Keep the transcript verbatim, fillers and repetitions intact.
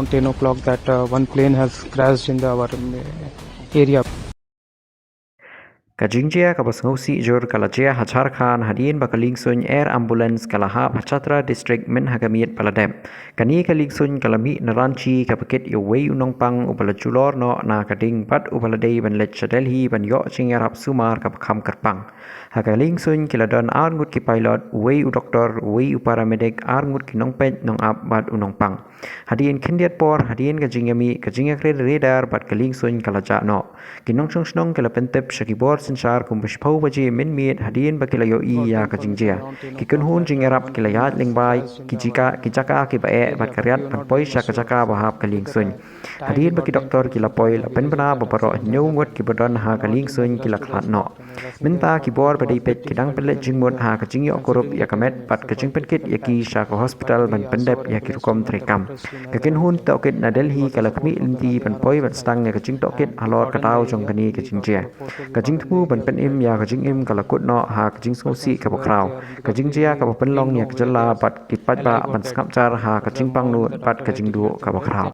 ten o'clock that uh, one plane has crashed in the our um, area. Ka jingjia kaba sngewsih jur ka la jia ha Jharkhand hadien ba ka liengsuiñ air ambulance ka la hap ha Chatra district mynha ka miet ba la dep. Kane ka liengsuiñ ka la mih na Ranchi kaba kit ïa uwei u nongpang uba la julor noh na ka ding bad uba la dei ban leit sha Delhi ban ïoh jingïarap sumar kaba kham kyrpang. Ha ka liengsuiñ ki la don ar ngut ki pilot, uwei u doktor, uwei u paramedic, ar ngut ki nongpeit nongap bad u nongpang. Hadien khyndiat por hadien ka jingïamih, ka jingïakren radar bad ka liengsuiñ ka la jah noh. Ki nongshong shnong ki la pyntip sha ki bor synshar kumba shiphew baje mynmiet hadien ba ki la ïohi ïa ka jingjia. Ki kynhun jingïarap ki la ïaid lyngba ki jaka kiba eh bad ka riat ban poi sha ka jaka ba hap ka liengsuiñ. Hadien ba ki doktor ki la poi, la pynbna ba baroh hynñiew ngut kiba don ha ka liengsuiñ ki la khlad noh. Mynta ki bor ba dei peit ki dang pynleit jingmut ha ka jingïoh kurup ïa ka met bad ka jingpynkit ïa ki sha ka hospital ban pyndep ïa ki rukom treikam. Ka kynhun tohkit na Delhi ka la khmih lynti ban poi ban sdang ïa ka jingtohkit halor ka daw jong kane ka jingjia. Ka jingthmu ban pynim ïa ka jingim ka la kut noh ha ka jingsngewsih kaba khraw. Ka jingjia kaba pynlong ïa ka jylla bad ki paidbah ban sngap jar ha ka jingpangnud bad ka jingduh kaba khraw.